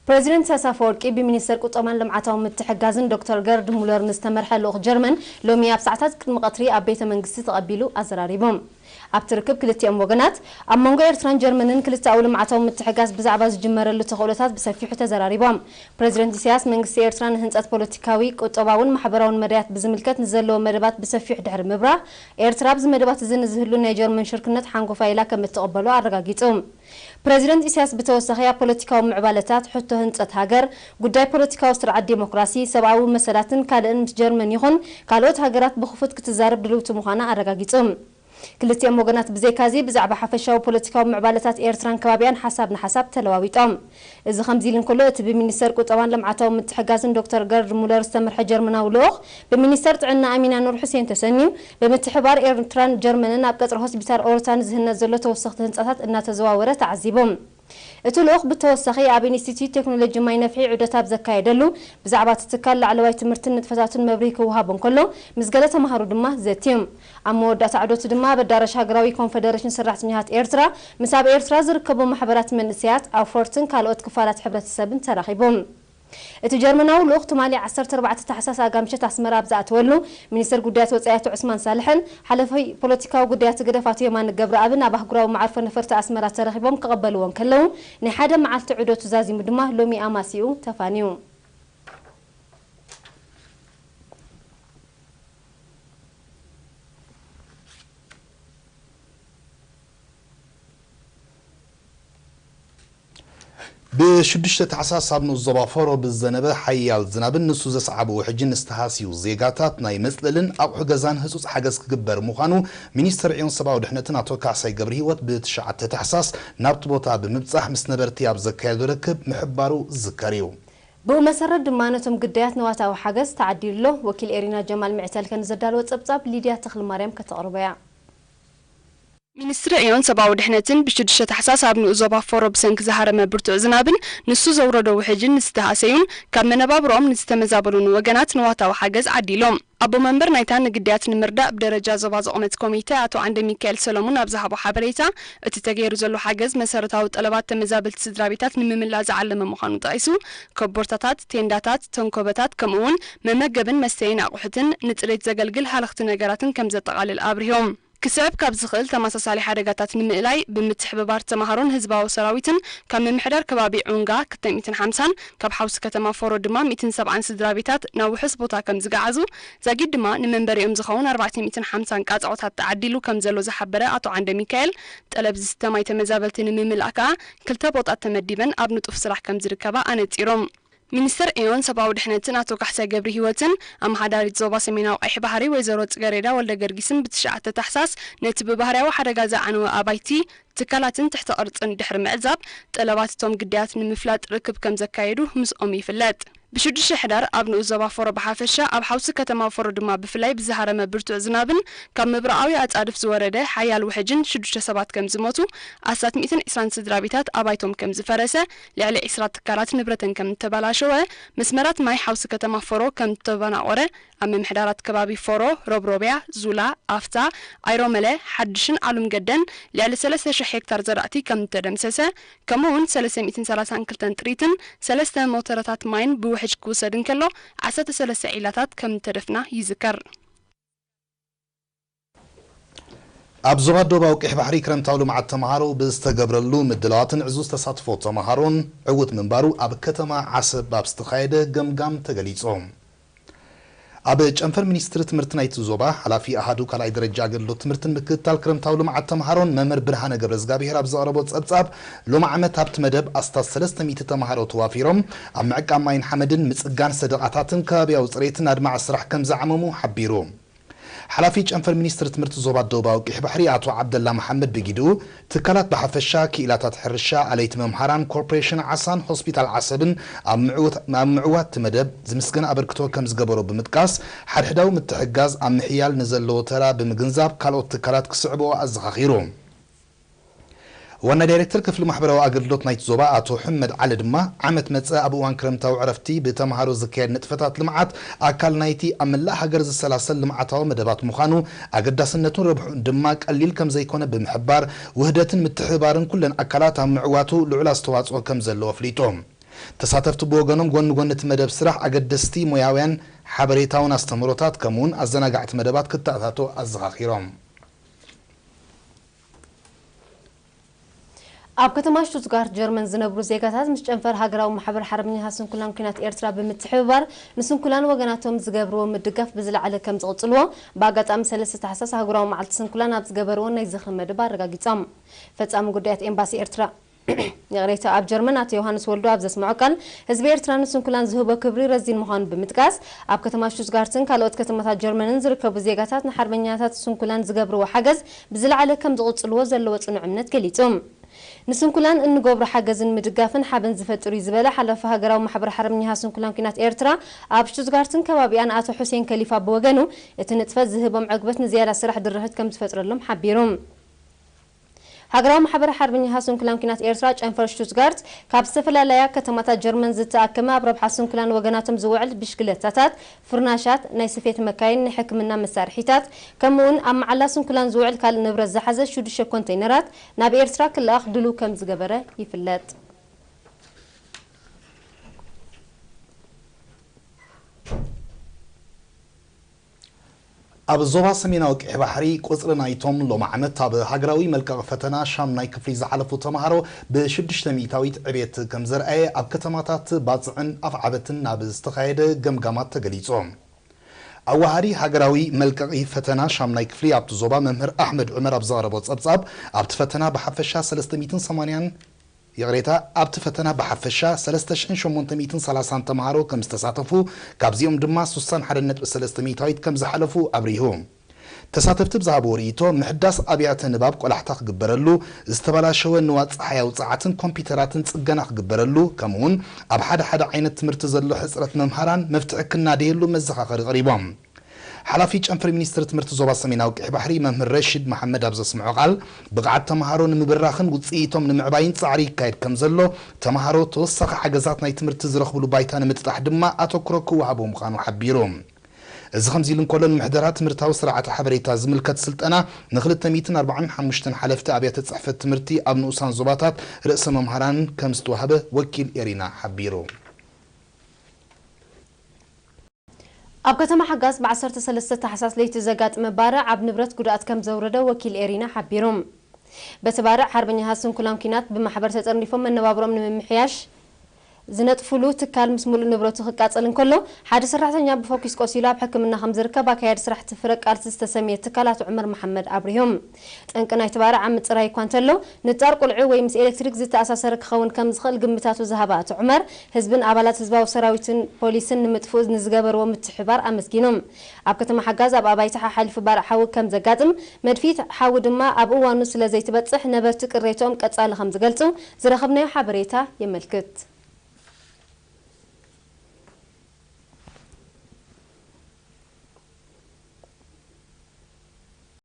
ፕረዚደንት ኢሳያስ ኣፈወርቂ ብሚኒስተር ቁጠባን ልምዓታዊ ምትሕጋዝን ዶክተር ገርድ ሙለር ንዝተመርሐ ልኡኽ ጀርመን ሎሚ ኣብ ሰዓታት ቅድሚ ቀትሪ ኣብ ቤተ መንግስቲ ተቐቢሉ ኣዘራሪቡ። ኣብቲ ርክብ ክልቲኦም ወገናት ኣብ መንጎ ኤርትራን ጀርመንን ክልተኣዊ ልምዓታዊ ምትሕጋዝ ብዛዕባ ዝጅመረሉ ተኽእሎታት ብሰፊሑ ተዘራሪቦም። ፕረዚደንት ኢሳያስ መንግስቲ ኤርትራ ንህንጸት ፖለቲካዊ፣ ቁጠባውን ማሕበራውን መዳያት ብዝምልከት ንዘለዎ መደባት ብሰፊሑ ድሕሪ ምብራህ፣ ኤርትራ ኣብዚ መደባት እዚ ንዝህሉ ናይ ጀርመን ሽርክነት ሓንጎፋይ ኢላ ከም እትቕበሎ ኣረጋጊጹ። ፕረዚደንት ኢሳያስ ብተወሳኺ ኣብ ፖለቲካዊ ምዕባለታት፣ ሕቶ ህንጸት ሃገር፣ ጉዳይ ፖለቲካዊ ስርዓት ዴሞክራሲ፣ ሰብኣዊ መሰላትን ካልእን ምስ ጀርመን ይኹን ካልኦት ሃገራት ብኽፉት ክትዛረብ ድልውቲ ምዃና ኣረጋጊጹ። ክልቲኦም ወገናት ብዘይካዚ ብዛዕባ ሓፈሻዊ ፖለቲካዊ ምዕባለታት ኤርትራን ከባቢኣን ሓሳብ ንሓሳብ ተለዋዊጦም። እዚ ከምዚ ኢሉ እንከሎ፣ እቲ ብሚኒስተር ቁጠባን ልምዓታዊ ምትሕጋዝን ዶክተር ገርድ ሙለር ዝተመርሐ ጀርመናዊ ልኡኽ ብሚኒስተር ጥዕና ኣሚና ኑር ሑሴን ተሰንዩ፣ ብምትሕብባር ኤርትራን ጀርመንን ኣብ ቀጽሪ ሆስፒታል ኦርታ ንዝህነጽ ዘሎ ተወሰኽቲ ህንጻታት እናተዘዋወረ ተዓዚቡ። እቲ ልኡኽ ብተወሳኺ ኣብ ኢንስቲትዩት ቴክኖሎጂ ማይ ነፍሒ ዑደት ኣብ ዘካየደሉ፣ ብዛዕባ እቲ ትካል ላዕለዋይ ትምህርትን ንጥፈታቱን መብርሂ ክወሃቦ እንከሎ፣ ምስ ገለ ተምሃሮ ድማ ዘትዩ። ኣብ መወዳእታ ዑደቱ ድማ ኣብ ኣዳራሽ ሃገራዊ ኮንፈደሬሽን ሰራሕተኛታት ኤርትራ፣ ምስ ኣብ ኤርትራ ዝርከቡ ማሕበራት መንእሰያት፣ ኣውፈርትን ካልኦት ክፋላት ሕብረተሰብን ተራኺቡ። እቲ ጀርመናዊ ልኡኽ ትማሊ ዓሰርተ ኣርባዕተ ታሕሳስ ኣጋ ምሸት ኣስመራ ኣብ ዝኣተወሉ፣ ሚኒስተር ጉዳያት ወጻኢ ኣቶ ዑስማን ሳልሕን ሓለፊ ፖለቲካዊ ጉዳያት ህግደፍ ኣቶ የማነ ገብረኣብን ኣብ ኣህጉራዊ መዓርፎ ነፈርቲ ኣስመራ ተረኺቦም ክቕበልዎ እንከለዉ፣ ናይ ሓደ መዓልቲ ዑደቱ ዛዚሙ ድማ ሎሚ ኣማሲኡ ተፋንዩ። ብሽዱሽተ ታሕሳስ ኣብ ንኡስ ዞባ ፎሮ ብዝዘነበ ሓያል ዝናብን ንሱ ዘስዓቦ ውሕጅን ዝተሃስዩ ዜጋታት ናይ መጽለልን ኣቑሑ ገዛን ህጹጽ ሓገዝ ክግበር ምዃኑ ሚኒስተር ዕዮን ሰብኣዊ ድሕነትን ኣቶ ካሕሳይ ገብረሂወት ብትሽዓተ ታሕሳስ ናብቲ ቦታ ብምብጻሕ ምስ ነበርቲ ኣብ ዘካየዶ ርክብ ምሕባሩ ዝዝከር እዩ። ብኡ መሰረት ድማ ነቶም ግዳያት ንዋታዊ ሓገዝ ተዓዲሉ ኣሎ። ወኪል ኤሪና ጀማል ምዕተል ከን ዘዳለወ ጸብጻብ ሊድያ ተኽለማርያም ከተቕርቦ እያ። ሚኒስትሪ ዕዮን ሰብኣዊ ድሕነትን ብሽዱሽተ ታሕሳስ ኣብ ንኡስ ዞባ ፎሮ ብሰንኪ ዝሃረመ ብርቱዕ ዝናብን ንሱ ዘውረዶ ውሕጅን ንዝተሃሰዩን ካብ መነባብሮኦም ንዝተመዛበሉን ወገናት ንዋታዊ ሓገዝ ዓዲሎም። ኣቦ መንበር ናይታ ንግዳያት ንምርዳእ ብደረጃ ዞባ ዘቖመት ኮሚተ ኣቶ ዓንደ ሚካኤል ሰሎሙን ኣብ ዝሃቦ ሓበሬታ፣ እቲ ተገይሩ ዘሎ ሓገዝ መሰረታዊ ጠለባት ተመዛበልቲ ስድራ ቤታት ንምምላእ ዝዓለመ ምዃኑ ጠቒሱ፣ ኮቦርታታት፣ ቴንዳታት፣ ተንኮበታት፣ ከምኡ'ውን መመገብን መስተይን ኣቑሑትን ንጽሬት ዘገልግል ሃለኽቲ ነገራትን ከም ዘጠቓልል ኣብሪሆም። ክስዕብ ካብ ዝኽእል ተመሳሳሊ ሓደጋታት ንምእላይ፣ ብምትሕብባር ተምሃሮን ህዝባዊ ሰራዊትን ካብ ምምሕዳር ከባቢ ዑንጋ ክልተ ሚእትን ሓምሳን ካብ ሓውሲ ከተማ ፎሮ ድማ ሚእትን ሰብዓን ስድራ ቤታት ናብ ውሑስ ቦታ ከም ዝገዓዙ፣ ዛጊድ ድማ ንመንበሪኦም ዝኸውን ኣርባዕተ ሚእትን ሓምሳን ቃጽዖታት ተዓዲሉ ከም ዘሎ ዝሓበረ ኣቶ ዓንደ ሚካኤል፣ ጠለብ ዝስተ ማይ ተመዛበልቲ ንምምላእ ከኣ ክልተ ቦጣት ተመዲበን ኣብ ንጡፍ ስራሕ ከም ዝርከባ ኣነጺሮም። ሚኒስትር ዕዮን ሰብኣዊ ድሕነትን ኣቶ ካሕሳይ ገብረሂወትን ኣመሓዳሪት ዞባ ሰሜናዊ ቀይሕ ባሕሪ ወይዘሮ ጽገሬዳ ወልደ ገርጊስን ብትሽዓተ ታሕሳስ ነቲ ብባህርያዊ ሓደጋ ዝዓነወ ኣባይቲ፣ ትካላትን ትሕተ ቅርጽን ድሕሪ ምዕዛብ፣ ጠለባት እቶም ግዳያት ንምፍላጥ ርክብ ከም ዘካየዱ ምስኦም ይፍለጥ። ብሽዱሽተ ሕዳር ኣብ ንኡስ ዞባ ፎሮ ብሓፈሻ፣ ኣብ ሓውሲ ከተማ ፎሮ ድማ ብፍላይ ብዝሃረመ ብርቱዕ ዝናብን ካብ ምብራቓዊ ኣጻድፍ ዝወረደ ሓያል ውሕጅን ሽዱሽተ ሰባት ከም ዝሞቱ፣ ኣስታት ሚእትን ዕስራን ስድራ ቤታት ኣባይቶም ከም ዝፈረሰ፣ ልዕሊ ዕስራ ትካላት ንብረተን ከም እተበላሸወ፣ መስመራት ማይ ሓውሲ ከተማ ፎሮ ከም እተበናቖረ፣ ኣብ ምምሕዳራት ከባቢ ፎሮ፣ ሮብሮብያ፣ ዙላ፣ ኣፍታ፣ ኣይሮመለ፣ ሓድሽን ዓሉም ገደን ልዕሊ ሰለስተ ሽሕ ሄክታር ዘራእቲ ከም እተደምሰሰ፣ ከምኡ'ውን ሰለስተ ሚእትን ሰላሳን ክልተን ጥሪትን ሰለስተ ሞተረታት ማይን ብውሕጅ ክውሰድ እንከሎ፣ ዓሰርተ ሰለስተ ዒላታት ከም እተደፍና ይዝከር። ኣብ ዞባ ደቡባዊ ቀይሕ ባሕሪ ክረምታዊ ልምዓት ተምሃሮ ብዝተገብረሉ ምድላዋትን ዕዙዝ ተሳትፎ ተምሃሮን ዕዉት ምንባሩ ኣብ ከተማ ዓሰብ ኣብ ዝተኻየደ ገምጋም ተገሊጹ። ኣብ ጨንፈር ሚኒስትሪ ትምህርቲ ናይቲ ዞባ፣ ሓላፊ ኣሃዱ ካልኣይ ደረጃ ኣገልግሎት ትምህርትን ምክትታል ክረምታዊ ልምዓት ተምሃሮን መምህር ብርሃነ ገብረዝጋብሄር ኣብ ዘቕረቦ ጸብጻብ፣ ሎሚ ዓመት ኣብቲ መደብ ኣስታት ሰለስተ ሚእቲ ተምሃሮ ተዋፊሮም፣ ኣብ ምዕቃብ ማይን ሓመድን፣ ምጽጋን ሰደቓታትን ከባብያዊ ጽሬትን ኣድማዒ ስራሕ ከም ዝዓመሙ ሓቢሩ። ሓላፊ ጨንፈር ሚኒስትሪ ትምህርቲ ዞባ ደቡባዊ ቀይሕ ባሕሪ ኣቶ ዓብደላ መሓመድ ብጊድኡ፣ ትካላት ብሓፈሻ፣ ክኢላታት ሕርሻ፣ ኣለይቲ መምሃራን፣ ኮርፖሬሽን ዓሳን ሆስፒታል ዓሰብን ኣብ ምዕውት-፣ ኣብ ምዕዋት እቲ መደብ ዝምስገን ኣበርክቶ ከም ዝገበሮ ብምጥቃስ፣ ሓድሕዳዊ ምትሕግጋዝ ኣብ ምሕያል ንዘለዎ ተራ ብምግንዛብ፣ ካልኦት ትካላት ክስዕብኦ ኣዘኻኺሩ። ዋና ዳይሬክተር ክፍሊ ማሕበራዊ ኣገልግሎት ናይቲ ዞባ ኣቶ ሕመድ ዓሊ ድማ፣ ዓመት መጸ ኣብ እዋን ክረምታዊ ዕረፍቲ ብተምሃሮ ዝካየድ ንጥፈታት ልምዓት ኣካል ናይቲ ኣብ መላእ ሃገር ዝሰላሰል ልምዓታዊ መደባት ምዃኑ፣ ኣገዳስነቱን ረብሕኡን ድማ ቀሊል ከም ዘይኮነ ብምሕባር፣ ውህደትን ምትሕብባርን ኩለን ኣካላት ኣብ ምዕዋቱ ልዑል ኣስተዋጽኦ ከም ዘለዎ ኣፍሊጡ። ተሳተፍቲ ብወገኖም፣ ጎኒ ጎኒ እቲ መደብ ስራሕ፣ ኣገደስቲ ሞያውያን ሓበሬታውን ኣስተምህሮታት፣ ከምኡውን ኣዘናጋዕቲ መደባት ክተኣታቶ ኣዘኻኺሮም። ኣብ ከተማ ሽቱትጋርት ጀርመን ዝነብሩ ዜጋታት ምስ ጨንፈር ሃገራዊ ማሕበር ሓርበኛታት ስንኩላን ኲናት ኤርትራ ብምትሕብባር ንስንኩላን ወገናቶም ዝገብርዎ ምድጋፍ ብዝለዓለ ከም ዝቕጽልዎ ብኣጋጣሚ ሰለስተ ታሕሳስ ኣህጉራዊ መዓልቲ ስንኩላን ኣብ ዝገበርዎ ናይ ዝኽሪ መደብ ኣረጋጊጾም። ፈጻሚ ጉዳያት ኤምባሲ ኤርትራ ይቕሬታ፣ ኣብ ጀርመን ኣቶ ዮሃንስ ወልዱ ኣብ ዘስምዖ ቃል፣ ህዝቢ ኤርትራ ንስንኩላን ዝህቦ ክብሪ ረዚን ምዃኑ ብምጥቃስ፣ ኣብ ከተማ ሽቱትጋርትን ካልኦት ከተማታት ጀርመንን ዝርከቡ ዜጋታት ንሓርበኛታት ስንኩላን ዝገብርዎ ሓገዝ ብዝለዓለ ከም ዝቕጽልዎ ዘለዎ ጽኑዕ እምነት ገሊጹ። ንስንኩላን እንገብሮ ሓገዝን ምድጋፍን ሓበን ዝፈጥር እዩ ዝበለ ሓላፊ ሃገራዊ ማሕበር ሓርበኛታት ስንኩላን ኲናት ኤርትራ ኣብ ሽቱትጋርትን ከባቢኣን ኣቶ ሑሴን ከሊፋ ብወገኑ፣ እቲ ንጥፈት ዝህቦም ዕግበት ንዝያዳ ስራሕ ድርኺት ከም ዝፈጥረሎም ሓቢሩ። ሃገራዊ ማሕበር ሓርበኛታት ስንኩላን ኲናት ኤርትራ ጨንፈር ሽቱትጋርት ካብ ዝተፈላለያ ከተማታት ጀርመን ዝተኣከመ ኣብ ረብሓ ስንኩላን ወገናቶም ዝውዕል ብሽክለታታት፣ ፍርናሻት፣ ናይ ስፌት መካይን፣ ናይ ሕክምና መሳርሒታት፣ ከምኡውን ኣብ መዓላ ስንኩላን ዝውዕል ካልእ ንብረት ዝሓዘ ሽዱሽተ ኮንተይነራት ናብ ኤርትራ ክለኣኽ ድሉው ከም ዝገበረ ይፍለጥ። ኣብ ዞባ ሰሜናዊ ቀይሕ ባሕሪ ቁጽሪ ናይቶም ሎም ዓመት ኣብ ሃገራዊ መልቀቒ ፈተና ሻምናይ ክፍሊ ዝሓለፉ ተምሃሮ ብሽዱሽተ ሚእታዊት ዕቤት ከም ዘርኣየ ኣብ ከተማታት ባጽዕን ኣፍዓበትን ናብ ዝተኻየደ ገምጋማት ተገሊጹ። ኣዋሃዲ ሃገራዊ መልቀቒ ፈተና ሻምናይ ክፍሊ ኣብቲ ዞባ መምህር ኣሕመድ ዑመር ኣብ ዘቕረቦ ጸብጻብ፣ ኣብቲ ፈተና ብሓፈሻ ሰለስተ ሚእትን ሰማንያን ይቕሬታ፣ ኣብቲ ፈተና ብሓፈሻ ሰለስተ ሽሕን ሸሞንተ ሚእትን ሰላሳን ተምሃሮ ከም ዝተሳተፉ፣ ካብዚኦም ድማ ስሳን ሓደን ነጥቢ ሰለስተ ሚእታዊት ከም ዝሓለፉ ኣብሪሁ። ተሳተፍቲ ብዝሃብዎ ርእይቶ፣ ምሕዳስ ኣብያተ ንባብ ቆላሕታ ክግበረሉ፣ ዝተበላሸወ ንዋት ጸሓያዊ ጸዓትን ኮምፒተራትን ጽገና ክግበረሉ፣ ከምኡውን ኣብ ሓደ ሓደ ዓይነት ትምህርቲ ዘሎ ሕጽረት መምሃራን መፍትሒ ክናደየሉ መዘኻኸሪ ቀሪቦም። ሓላፊ ጨንፈር ሚኒስትሪ ትምህርቲ ዞባ ሰሜናዊ ቀይሕ ባሕሪ መምህር ረሺድ መሓመድ ኣብ ዘስምዖ ቃል፣ ብቕዓት ተምሃሮ ንምብራኽን ውጽኢቶም ንምዕባይን ጻዕሪ ይካየድ ከም ዘሎ፣ ተምሃሮ ተወሳኺ ሓገዛት ናይ ትምህርቲ ዝረኽብሉ ባይታ ንምጥጣሕ ድማ ኣተኩሮ ክወሃቦ ምዃኑ ሓቢሩ። እዚ ከምዚ ኢሉ እንከሎ፣ ንምሕደራ ትምህርታዊ ስርዓተ ሓበሬታ ዝምልከት ስልጠና ንክልተ ሚእትን ኣርባዓን ሓሙሽተን ሓለፍቲ ኣብያተ ጽሕፈት ትምህርቲ ኣብ ንኡሳን ዞባታት ርእሰ መምህራን ከም ዝተዋህበ ወኪል ኤሪና ሓቢሩ። ኣብ ከተማ ሓጋዝ ብ ዓሰርተ ሰለስተ ታሕሳስ ለይቲ ዘጋጥመ ባርዕ ኣብ ንብረት ጉድኣት ከም ዘውረደ ወኪል ኤሪና ሓቢሩ። በቲ ባርዕ ሓርበኛታት ስንኩላን ኲናት ብማሕበር ተጠርኒፎም መነባብሮም ንምምሕያሽ ዝነጥፉሉ ትካል ምስ ሙሉእ ንብረቱ ክቃጸል እንከሎ፣ ሓደ ሰራሕተኛ ብፎኪስ ቆሲሉ ኣብ ሕክምና ከም ዝርከብ ኣካያዲ ስራሕቲ ፍረ ቃልሲ ዝተሰምየ ትካል ኣቶ ዑመር መሓመድ ኣብሪሆም። ጠንቂ ናይቲ ባርዕ ኣብ ምጽራይ እኳ እንተሎ፣ ንጣር ቁልዒ ወይ ምስ ኤሌክትሪክ ዝተኣሳሰረ ክኸውን ከም ዝኽእል ግምታቱ ዝሃበ ኣቶ ዑመር፣ ህዝብን ኣባላት ህዝባዊ ሰራዊትን ፖሊስን ንምጥፍኡ ንዝገበርዎ ምትሕብባር ኣመስጊኑ። ኣብ ከተማ ሓጋዝ ኣብ ኣባይቲ ሓሓሊፉ ባርዕ ሓዊ ከም ዘጋጥም፣ መድፊት ሓዊ ድማ ኣብ እዋኑ ስለ ዘይትበጽሕ፣ ነበርቲ ቅሬትኦም ቀጻሊ ከም ዝገልጹ ዝረኸብናዮ ሓበሬታ የመልክት።